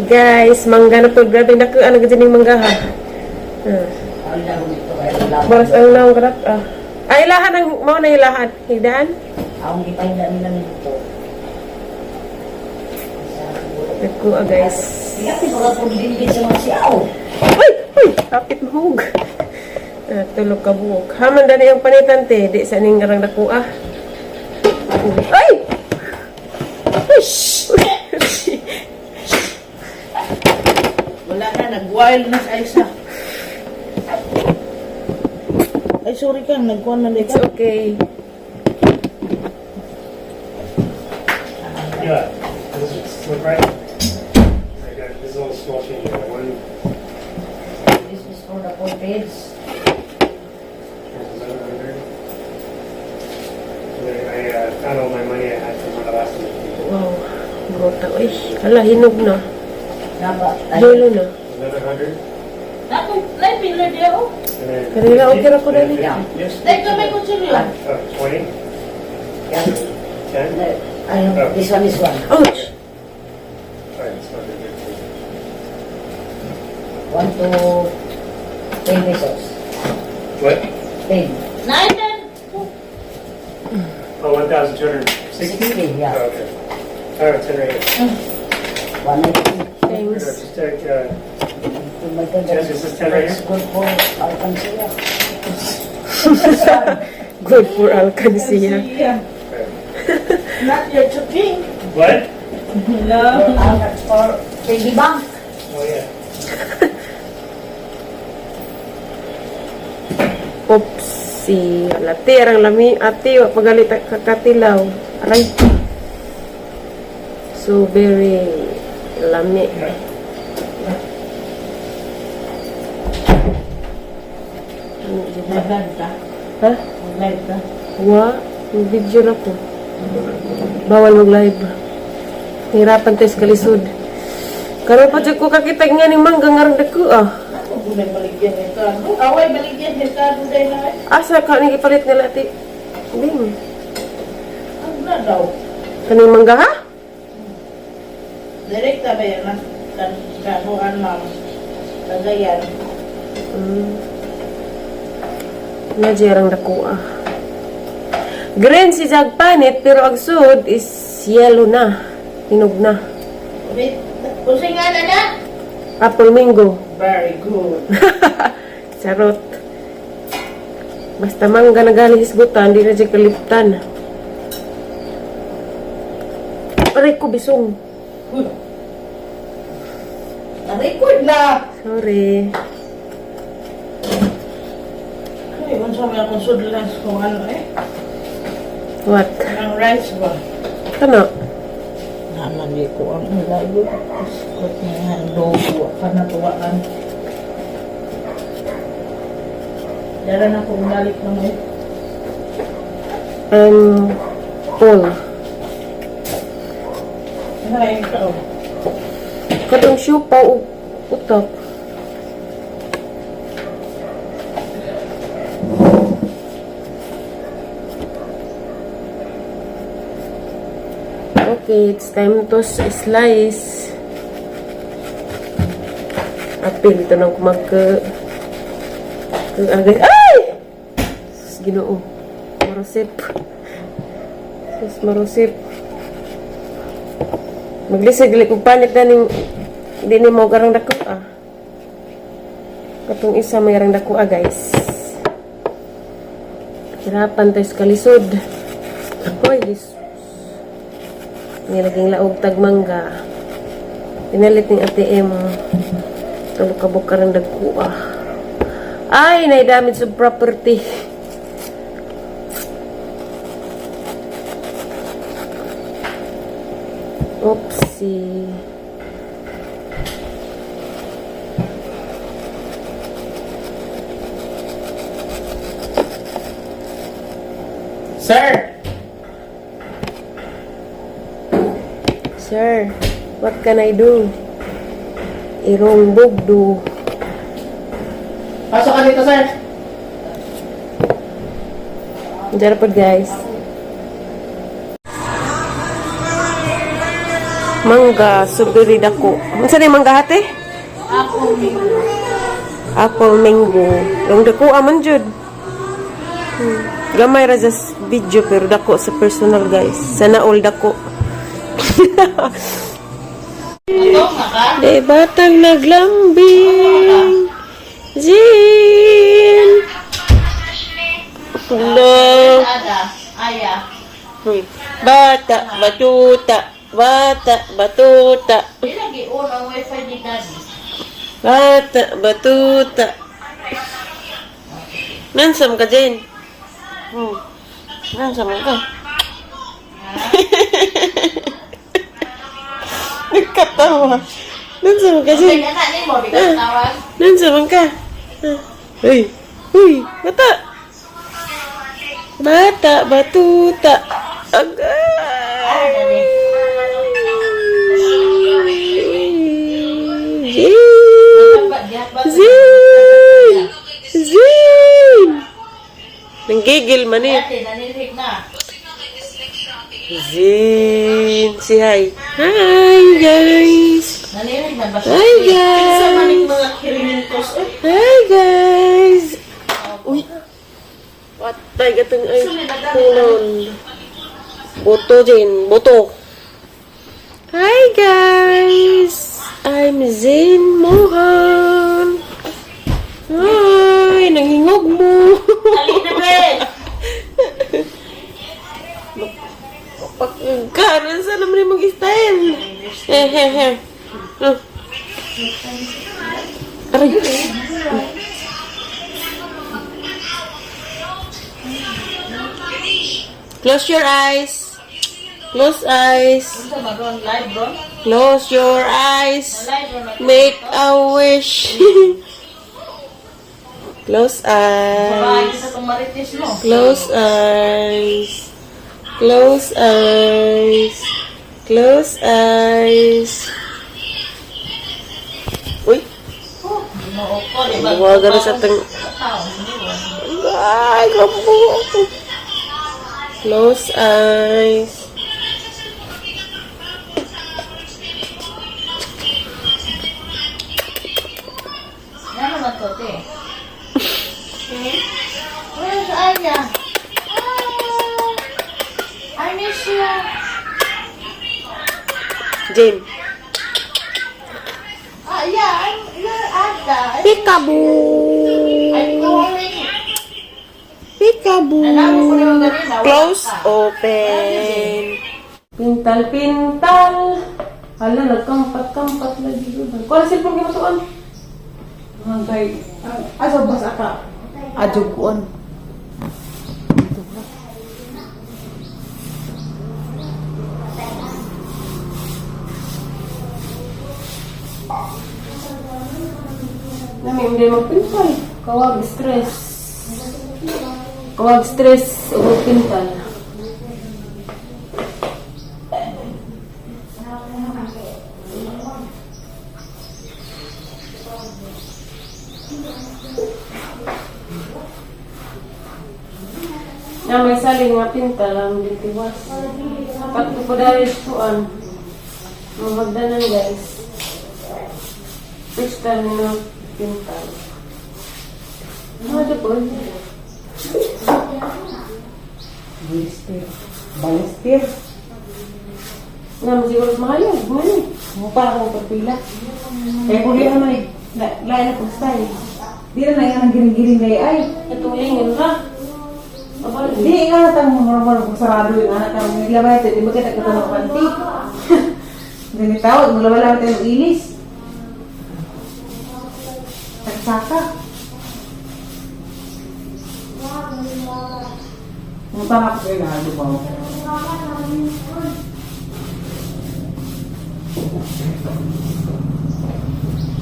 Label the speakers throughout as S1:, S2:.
S1: Guys, mangga na po. Grabe na ko. Ano ganyan yung mangga ha? Ah.
S2: Ang laro nito ay laban.
S1: Baras ang naong karat. Ah. Ay, ilahan ang mao na ilahan. Higdaan?
S2: Ang gipahinda nila nito.
S1: Dako ah, guys.
S2: Iya, pero kung dili sa mga siyaw.
S1: Uy! Uy! Kapit mahug. Ah, tulog ka buhok. Haman dani ang panitan te. Di sa ning arang dako ah. Ay! Uy! Shh!
S3: Wala na, nag-wild na sa isa. Ay, sorry ka, nagkuhan na
S1: It's
S3: ka.
S1: okay.
S4: Yeah. Does it look right? I got this is all small change. I got one.
S2: This is for the portraits.
S4: Here's 1100. And then I found all my money I had from the last one.
S1: Wow. Grota. Uy, hala, hinog na.
S2: Naba,
S1: Dulo na.
S4: 1100.
S3: Ako, life pillar diya oh.
S4: And then
S1: Kanina,
S4: 50,
S1: okay ra ko
S4: and then
S1: dali.
S4: 50. Yes.
S3: Dahil ka may kutsilyo.
S4: 20,
S2: Yeah.
S4: 10.
S2: Ay, this one, this one.
S1: Ouch!
S4: Alright, it's not good.
S2: 1 to 10 pesos.
S4: What?
S2: 10.
S3: 9, 10.
S4: Oh, 1,260?
S2: 60, yeah.
S4: Oh, okay. All right, 10 right here.
S2: 190.
S1: Thanks.
S4: Here, just take,
S2: Oh my God,
S4: Jess, is this 10 right
S2: that's
S4: here?
S2: good for alcancia.
S1: Good for alkansiya.
S3: Yeah.
S4: Alright.
S3: Not your choking.
S4: What?
S3: No.
S2: For piggy bank.
S4: Oh, yeah.
S1: Oopsie. Hala, te, arang lami. Ate, wa pagalit kakatilaw. Aray. So, very lami.
S4: Yeah.
S1: Ano, di ba?
S3: Nag-live ka?
S1: Ha?
S3: Nag-live ka?
S1: Wa? Video na ko. Bawal mag-live. Hirapan tayo sa kalisod. Karon pa jud ko kakita nga ning mangga nga rang dako ah.
S3: Ako, gulay baligyan nito. Ano? Away, baligyan nito. Ano dahil na eh?
S1: Asa ka ni gipalit nila ati? Bing.
S3: Ano na daw?
S1: Kaning mangga ha?
S3: Direkta ba yan? Mas kanuan, ma'am. Lagayan.
S1: Najerang dako ah. Green si Jagpanit pero ang sud is yellow na. Hinog na.
S3: Wait, usay nga na na?
S1: Apple mango.
S3: Very good.
S1: Charot. Basta mangga na galing hisgutan, di na siya kaliptan. Aray ko, bisong.
S3: Uy. Na-record na!
S1: Sorry.
S3: Ay, unsa may akong sudlan kung ano eh.
S1: What?
S3: Ang rice ba?
S1: Ano?
S3: Naman di ko ang ilayo. Iskot nga logo ka na tuwaan. Dara na ko balik na eh.
S1: I'm full.
S3: Ano yung ito?
S1: Katong siupaw ug utak. Okay, it's time to slice. Apil ito nang kumagka. Ay! Sus, Ginoo. Marusip. Sus, marusip. Maglisig gali kog panit na ning di ni mo garang dako ah. Katong isa may garang dako ah, guys. Hirapan tayo sa kalisod. Hoy, Jesus. Nilaging laog tag mangga. Pinalit ning ATM. Tulo ka karang dagko ah. Ay, nay damage of property. Oopsie.
S3: Sir!
S1: Sir, what can I do? Irong bugdo.
S3: Pasok ka dito, sir!
S1: Diyan po, guys. Mangga, strawberry dako. Unsa ni mangga, ate?
S3: Ako, mango.
S1: Apple mango. Yung dako aman jud. Gamay ra sa video pero dako sa personal, guys. Sana all dako.
S3: Ato nga ka?
S1: De batang naglambing. Zin. Hello.
S3: Ada. Aya.
S1: Uy. Bata, batuta, bata, batuta,
S3: Di lagi on ang wifi ni Daddy.
S1: Bata, batuta. Nansam ka, Jen? Nansam ka? Nagkatawa. Nansam ka,
S3: Okay,
S1: Jen?
S3: anak ni mo, di ka tawag.
S1: Nansam ka? Ah. Uy, uy, bata. Bata, batuta. Agay. Zin! Zin! Zin! Nanggigil man eh.
S3: Dati, nanilhig na.
S1: Zin! Say hi. Hi, guys!
S3: Nanilhig na ba siya?
S1: Hi, guys!
S3: Mga kirimintos. Eh,
S1: Hi, guys! Uy! Patay katong ay kulon. Boto, Jane. Boto. Hi, guys! I'm Zane Mohan. Hi! Nanghingog mo.
S3: Halina, be!
S1: Pagkaran sa naman yung mag-style. Eh, eh, eh. Ah. Aray. Close your eyes. Close eyes.
S3: Unsa ba ron? Live ron?
S1: Close your eyes.
S3: Live ron?
S1: Make a wish. Close
S3: Babae
S1: eyes.
S3: sa itong marites, no?
S1: Close eyes. Close eyes. Close eyes. Uy,
S3: Oh, Ginoo ko, di ba?
S1: Buwagan na sa tang-
S3: Tao, hindi ba?
S1: Ay, kapo. Close eyes.
S3: Nga naman to, te. Where's Aya? Ah, I miss you.
S1: Jane.
S3: Ah, yeah, I'm you're Ada.
S1: Peekaboo.
S3: I'm going.
S1: Peekaboo.
S3: Nalaman ko naman ganina, wala
S1: Close,
S3: ka.
S1: Open. Pintal, pintal. Hala, nagkampat-kampat lagi. Kuha na cellphone kayo matuan.
S5: Hangkay, asa bas aka? Adyo kuan.
S1: Nami, hindi magpintal. Kawag stress. Kawag stress o magpintal. Na may saling nga pintal ang ditiwas. Pagto ko dahil tuan. Mamagdanan, guys. First time na pintal. Ano ito po?
S5: Balestier. Balestier.
S1: Naman siguro mas mahal yun. Ngayon.
S5: Mo para ko pagpila. Kaya kung di naman eh, lain na kong style. Di na na ang giring-giring na ay.
S1: Natulingin ra. Abal,
S5: Di nga na tang murmur kung sarado yung anak kang nilabay ito. Di ba kita katulong panty? Hindi ni tawag, maglabay-labay tayo ng ilis. Tagsaka. Ang tama ko kayo na, di ba?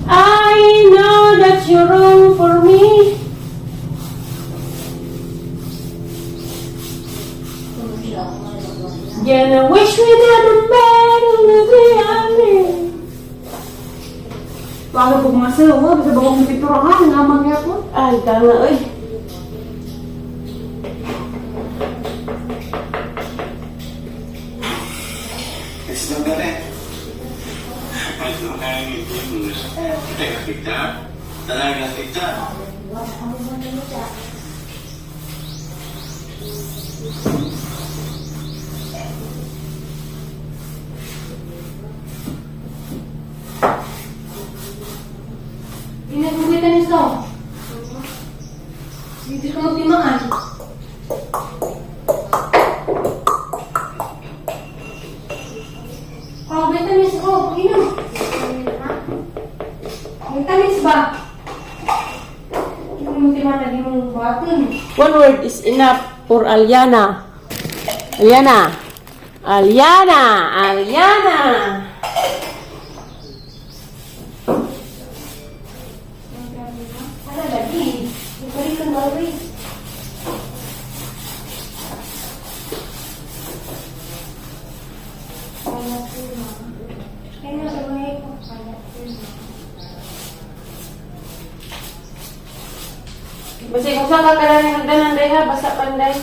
S1: I know that you're wrong for me. Yeah, I wish we never met on the island.
S5: Bago ko mga sawa, basta bago kong pinturahan, nga mangyapon.
S1: Ay, tama, oy.
S4: It's not gonna.
S6: Take a picture. Take a picture.
S7: Pinagugitan niyo. Dito ka magtimaan. Oh, vitamins oh, inom. Vitamins ba? Hindi mo timaan lagi mong buhaton.
S1: One word is enough for Aliana. Aliana. Aliana. Aliana.
S7: Ano lagi? Ibalik kang gawin. Kaya sa mga ko, kaya.
S1: Basta kung saan ka karani hagdanan day ha, basta panday.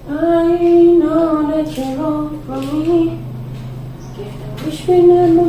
S1: I know that you're wrong for me. I wish we never